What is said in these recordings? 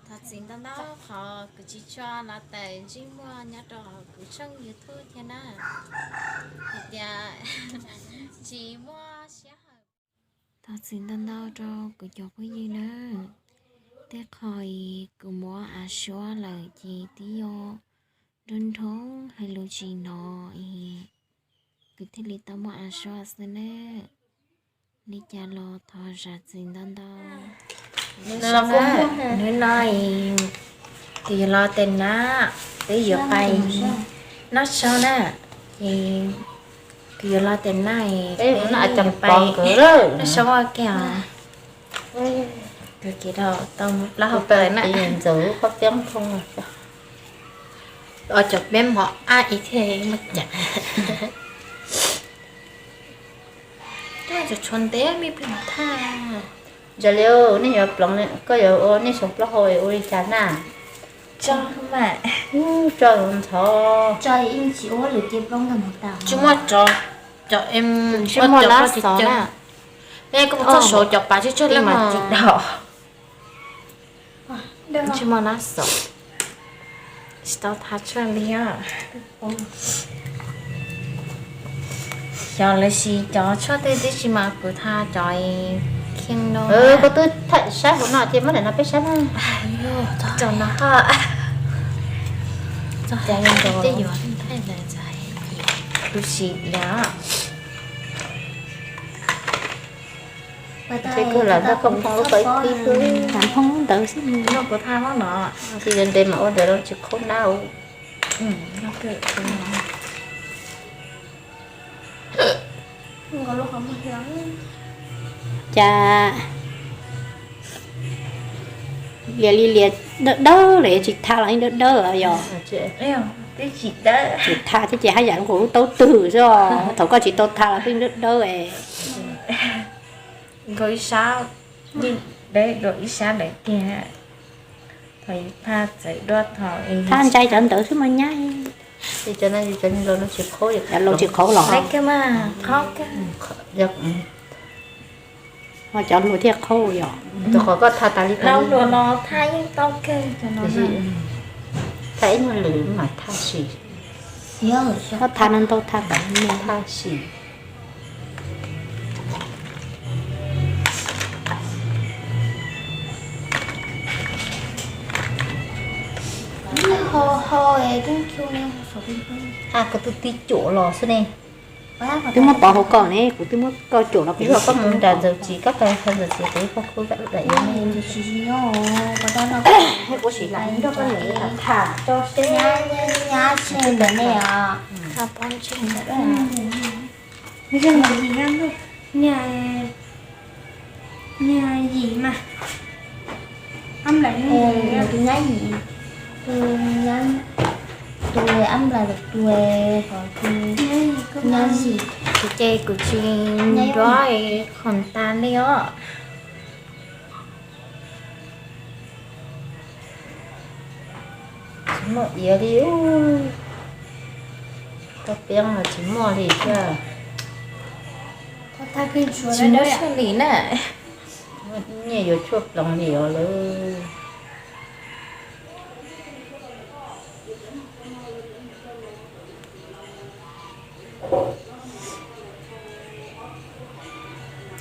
Thov txim ntau ntau qhov kuv tsis tso los tawm ntsej muag nyob rau hauv kuv tshooj YouTube thiab na, hais tias tsis muaj siab hawm. Thov txim ntau ntau rau kuv cov phooj ywg na, tej qho kuv muab av suab lawm ces twb yog nroo nroo hais lus tsis hnov es kuv thiaj li tau muab av suab xwb na. Li cas los thov zam txim ntau ntau. Hnub no kuv yuav los tes nab, peb yuav pais noj tshoob na, ces kuv yuav los tes nab, peb yuav pais noj tshoob ua ke os. Kuv kiv rau tau plaub hau plaws na. Ntxawm qhov tiab thoo os, cov peb mov ab ib thiaj muaj cas. Cov tshuav ntev me plig thaj. Ntsa li, nej yuav ploov, koj yuav ua nej xyoo plaub hau ua li cas na? Tso mas. Tso ntxhov. Tsis muaj tso, cov em tsis muaj nab xov na. Nej koj puas txog saud cov pas tsawg tsawg leej mas tsis tau. Tsis muaj nab xov, tsis tau thav tshuaj li os. Xyov lawv siv cov tshuaj twg tib si mas kuv thav cov kheej no. Koj twb thav saib hauv no ces muab daim no peb saib na. Cov no ho. Ces yuav thaij ntawd, kuv siv yog. Ces kawg lam nrog koj phoo lub qhov ib xwb. Lam phoo ntawd xwb no kuv thav no. Ces yuav ntev mas ua ntawd los tsis khaub nab. Cas lias li lias dawb dawb lawm tsis thav los yeej dawb dawb yog. Tsis thav thiab ces haj yam zoo nkaus lub taub twg xwb, thaum koj tsis tau thav los pheej dawb dawb. Nkaus ib sab, yeej dawb dua ib sab lawm tiag. Thaum thaj txawm dua thaum thaj ntsais cov ntawd xwb mas nyab. Cov laus tsis qhaub los. Ho cov hluas thiaj qhaub yog. Tus qhov koj thaj tas li, laus hluas los thaj yeej tau kawg. Thaj ib nyuag lwm mas thaj sim. Koj thaj no ntau thaj kom thaj sim. Ho ho, koj twb tib cuam los xwb ne. Twb muab pov hauv koj ne, kuv twb muab koj cuam los kuv. Koj mus nram ntxawm txiv, koj pais ntxawm txiv kuv ib pob kub lam yuav ne. Kuv sim lam nrog koj niam tham tso seb. Nyab tseg ntawm ne os. Niag yim mas, tus nyab yim, tus nyab, tus ab nplas los tus, tus nyab yim. Kuv ces kuv tsis nrov qhov tas li os. Tsis muaj iav li. Koj peeb los tsis muaj li thiab. Tsis muaj tshuaj li na. Nyiaj yuav tshuaj ploov li os lawm.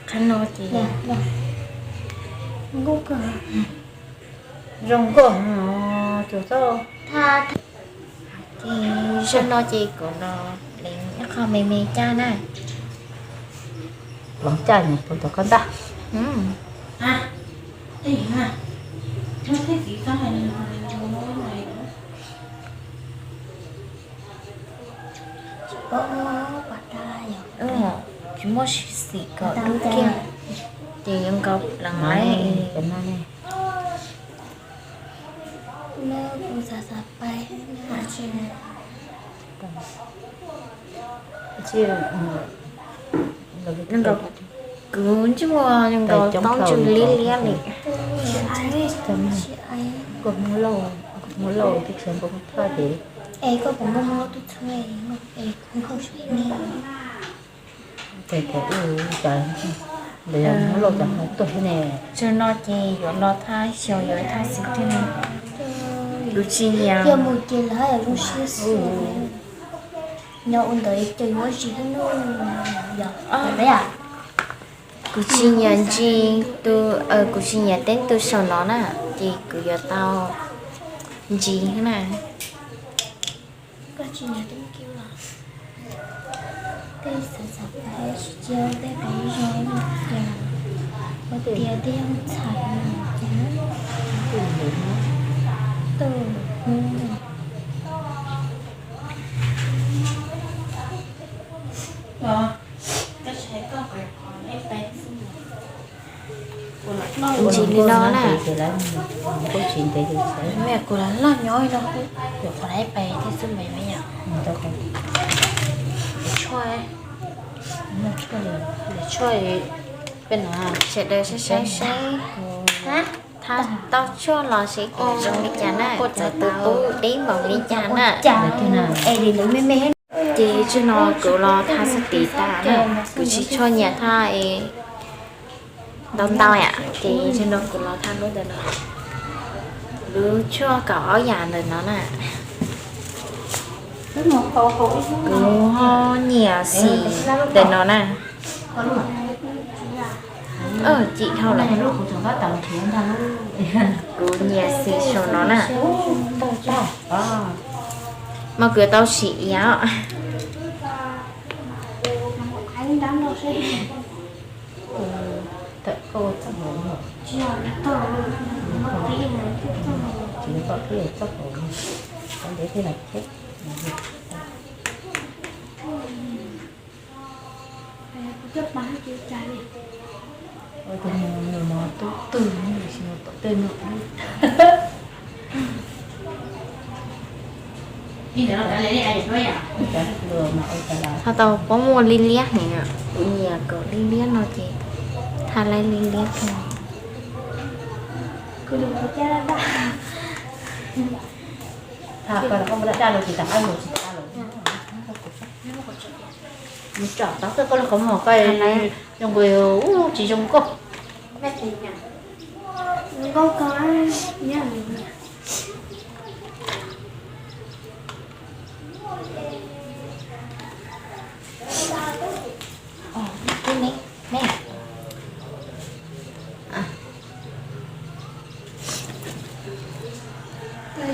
Qhov no ces zoo nkauj, tus txhob. Ces zaum no ces kuv los lees ib qho me me caj na. Ploov caj nws puas tom koj ntaj. Tsis muaj xim kom dub kiag, ces yuav nkaus pleev lawm. Kuv ntsej muag zoo nkaus toob tsw liab liab li. Koj muab lauj, koj muab lauj, twb tsis npau thaj ces. Es koj puas muaj muaj lauj tub txhawb? Es kuv hauj Ntawd yog Hmoob Lauj cov Hmoob tuag thiab ne. Tsam no ces yuav los thaj xyoo yuav thaj xwm thiab ne. Kuv tsis nyiam. Yog mus ces lawv haj yam zoo siab xwb. Nyob ua ntawd ces yuav zis thiab no. Yog, kuv tsis nyiam ntsis tus, kuv tsis nyiam teeb tus saum no na, ces kuv yuav tau ntsis thiab na. Koj tsis nyiam teeb kiv los? Tej xav xav pais tsis cia tej pais zog li cas, ua tias tej yooj txhais li cas. Tuaj hnub no. Ntsis li no na. Kuv los loj nyob no, yuav qhov laiv pais thiab xwb npam me yom. Tshuaj, tshuaj peb no. Sawv daws saib saib saib. Tau tshuaj los seb zoo li cas na, txawv tus qub deb npaum li cas na. Ces tsis no kuv los thaj xab tiv tas na, kuv tsis tshua nyiam thaj ntau ntau yam, ces tsis no kuv los thaj lub ntawm no, lub tshuaj kaum ob yam ntawm no na. Kuv ho nyiam xim ntawm no na. Cim dhau lawm. Kuv nyiam xim saum no na. Mas kuv tau sim iav. Tus no nws mos tub twg, tab sis mas pom tej no. Thaj tau pob muaj liab liab heev, kuv nyiam kom liab liab no ces thaj laib liab liab kawg. Thaj koj los koj muaj daj daj los tsis tas qab los tsis tas los. Mus tsom tau koj los qhov muag koj zoo nkaus ub tsis zoo nkauj. Nkauj kawg.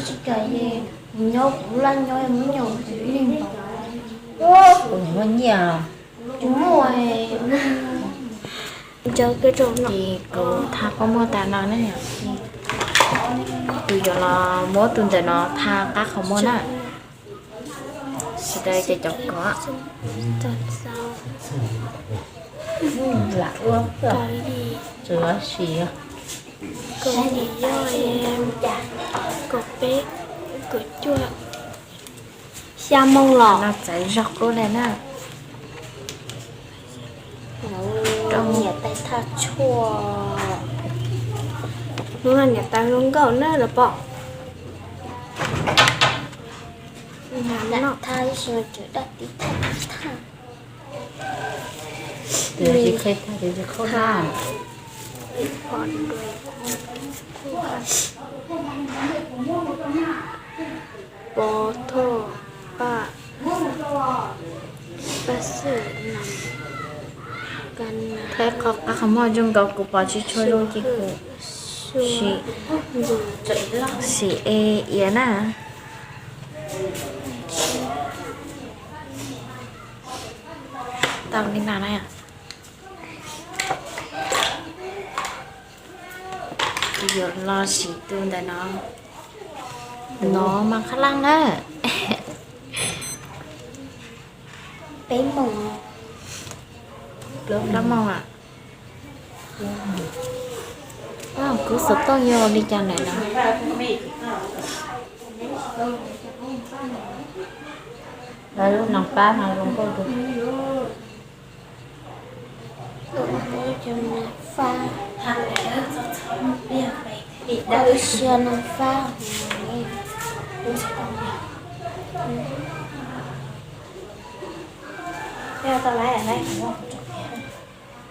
Tsis kam, nyob kuv laj nyob me nyuam kuv li ntawd. Kuv muaj nyiaj. Kuv muaj. Ces kuv thaj pob muaj tas no na. Kuv yuav los muab tus ntawm no thaj qab qhov muag na. Sawv daws ces cov kov. Lam ua tsuav sim. Kaum yim, kaum peb, kaum cuaj, xya moo los. No txawv zog qub li na. Rau niam tais thaj tshuaj. Hnub no niam tais zoo nkauj na los pom. Lam thaj ib sim no tseem daj tib thaj thaj. Tus tsis qheb thaj tus tsis qheb na. Pov thoj paj, paj xwm nam, ka na. Thaij qhov qab qhov muag zoo nkaus kuv pom tsis tshua zoo ces kuv sim, sim e iav na. Tau li no na. Kuv yuav los sim tus ntawm no. No mas qhab laj na. Peb moos. Plaub moos. Kuv xov tooj yog li cas ntawm no. Lub no pab no zoo nkauj. Sia no fab.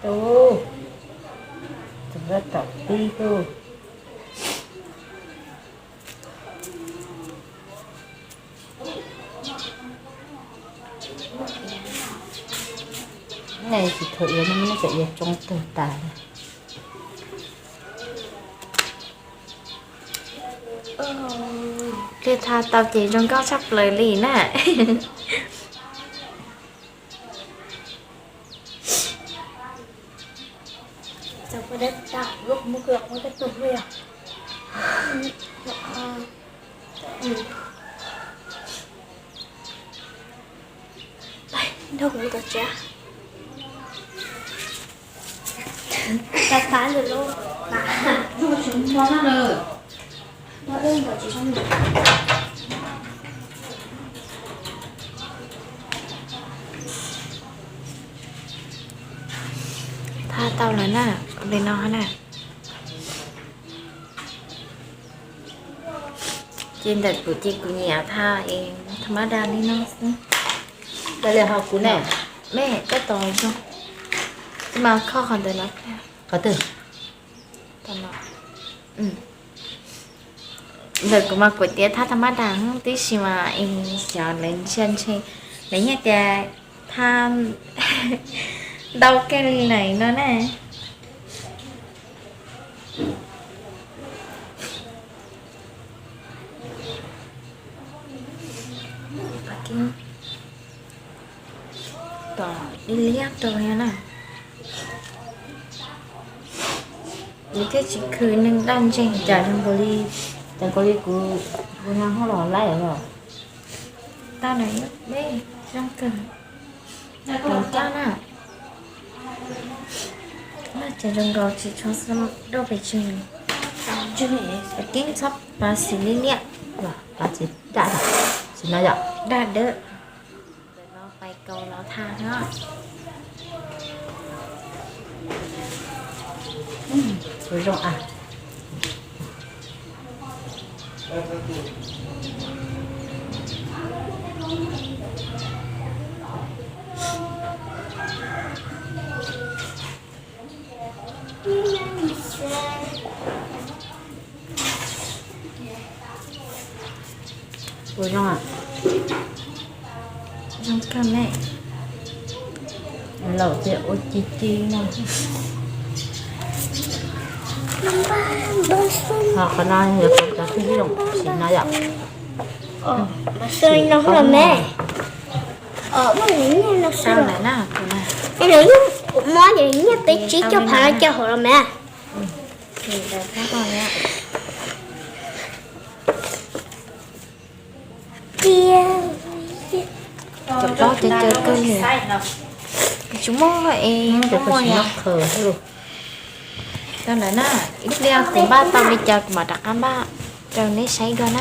Tus Tom tib tug. Tsis khaws iav, nej cov iav tsoo tag tas. Tha tau ces zoo nkauj tshaj plaws li na. Tha tau lawm na, li no na. Ces ntawm kuv ces kuv nyiam tha es tha mab da li no xwb. Ua li ho kuv ne, mej tab tom zoo, mas kho qhov ntawd no. Qhov twg? Ntawm kuv mas kuv tias tha tha mab da tib si mas es xyov lawv ntsia ntshe lawv nyiam tias tha ntau kiag li lawm no na. Tom li liab rau na. Kuv thiaj tsis khwv neeg daj ntseg cas zoo nkaus li, cas nkaus li kuv, kuv no hauj los laib os. Tau na, zoo kawg. Kuv coj na. Ces zoo nkaus tsis tshua xab daj pes tsawg. Keeb txhob pav xim li niam. Pav xim daj, xim no yom, daj dawb. Ntawm no pais kaus los tha no. Zoo a. Puas zoo? Zoo kawg ne. Laus ces ua ci ci no. Ho qhov no yog qhov cov twg zoo sim no yom? Mas xwb no los me. Tau lawm na, kuv na. Kuv muab nyiaj peb tsib caug phav no coj hauv los me. Cov plaub cov caw kawg li. Tsis muaj es muaj yom. Tau lawm na, ib pliag kuv npaj tau li cas kuv mam rov qab npaj rau neb saib dua na.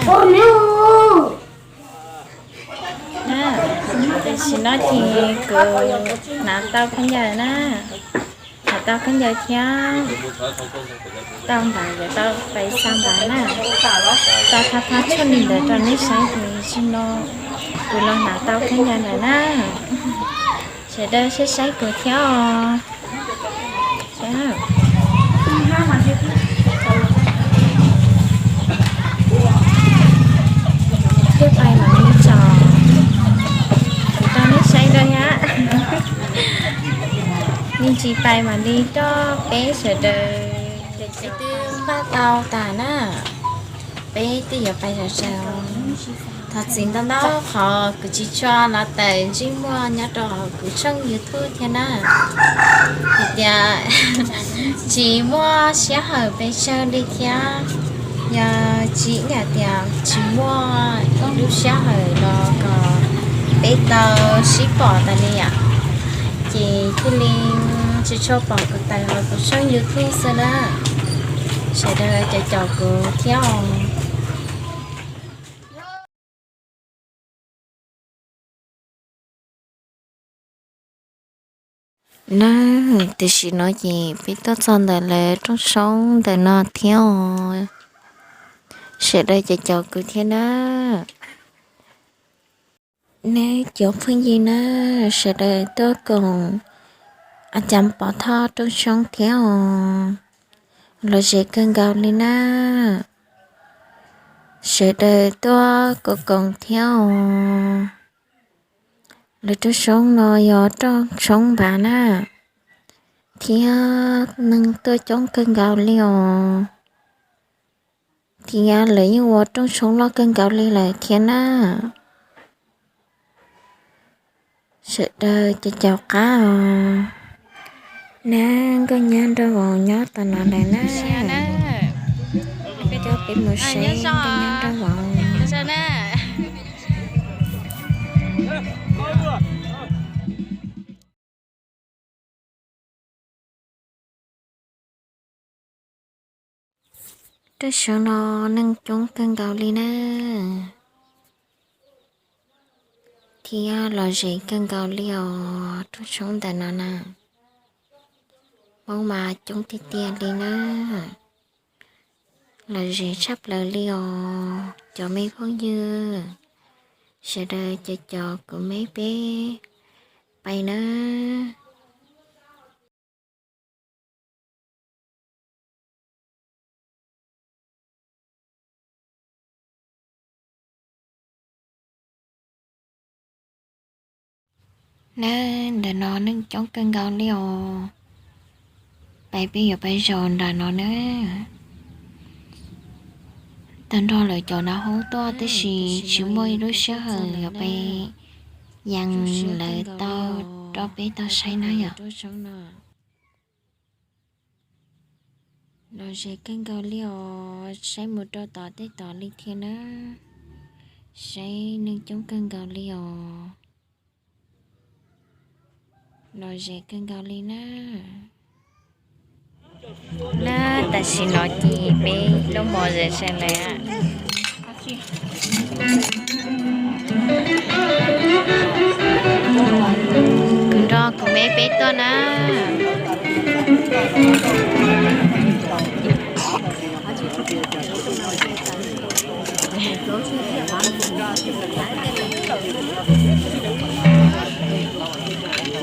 Tam sim no ces kuv hnav tau khaub ncaws na, hnav tau khaub ncaws thiab tau npav yuav tau pais xa npav na. Tau thab thab tshuaj li ntawd rau neb saib ces tam sim no kuv los hnav tau khaub ncaws ntawd na. Sawv daws saib saib kuv thiab os. Thiab pais mam li tso, kuv rau neb saib dua thiab. Me ntsis pais mam li coj peb sawv daws. Peb twb npaj tau tas na, peb twb yuav pais zom zaws. Thov txim ntau ntau qhov kuv tsis tshua los tawm ntsej muag nyob rau kuv tshooj YouTube thiab na, vim tias tsis muaj sij hawm pes tsawg li thiab. Yog tsis yam tias tsis muaj ib lub sij hawm los kom peb tau sib pom tas li yom, ces thiaj li tsis tshua pom kuv tawm hauv kuv tshooj YouTube xwb na. Sawv daws caum caum kuv thiab os. Na, tam sim no ces peb tuaj txog ntawm lawv rooj soob ntawm no thiab os. Sawv daws caum caum kuv thiab na. Neb cov phooj ywg na, sawv daws tuaj koom a cas pov thoj rooj soob thiab os. Lom zem kawg nkaus li na. Sawv daws tuaj koom koom thiab os. Lawv rooj soob no yog rooj soob npav na, thiab neeg tuaj coob kawg nkaus li os. Thiab lawv yeej ua rooj soob loj kawg nkaus li lawm thiab na. Sawv daws caum caum qab os. Nab, nkauj nyab nraug vauv nyob tom no lawm na. Coj peb mus saib nkauj nyab nraug vauv. Rooj soob no neeg coob kawg nkaus li na, thiab lom zem kawg nkaus li os. Rooj soob ntawm no na, Hmoob mas coob tiag tiag li na. Lom zem tshaj plaws li os cov me phooj ywg. Sawv daws caum caum kuv me peb pais na. Nab, ntawm no neeg coob kawg nkaus li os. Pais peb yuav pais zaum nram no na. Tag nrho lawv cov no hoob tuaj tab sis tsis muaj ib lub sij hawm yuav pais yees lawv tau rau peb tau saib na yom. Lom zem kawg nkaus li os, saib mus rau tom tej tod li thiab na. Saib neeg coob kawg nkaus li os. Lom zem kawg nkaus li na. Nab, tam sim no ces peb lub mos zem zem lawm. Kuv nrog kuv me peb tuaj na.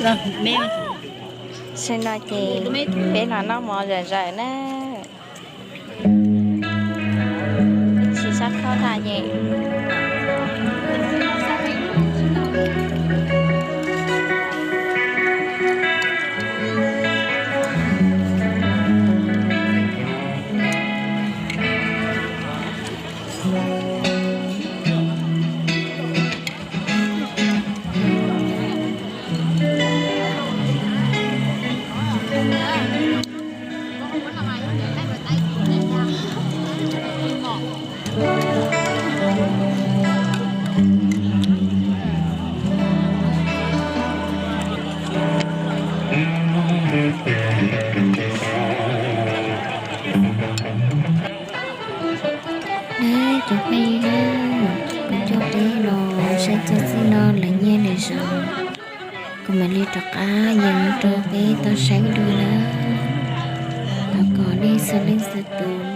Tam sim no ces peb los noj mov zom zaws na. Tsis sab khob tag ces Nab, cov phooj ywg na, kuv coj peb los saib txog txij no lawv nyiag lawv zov, kuv mam li rov qab yees rau peb tau saib dua na. Thov kom nej txhua leej txhua tus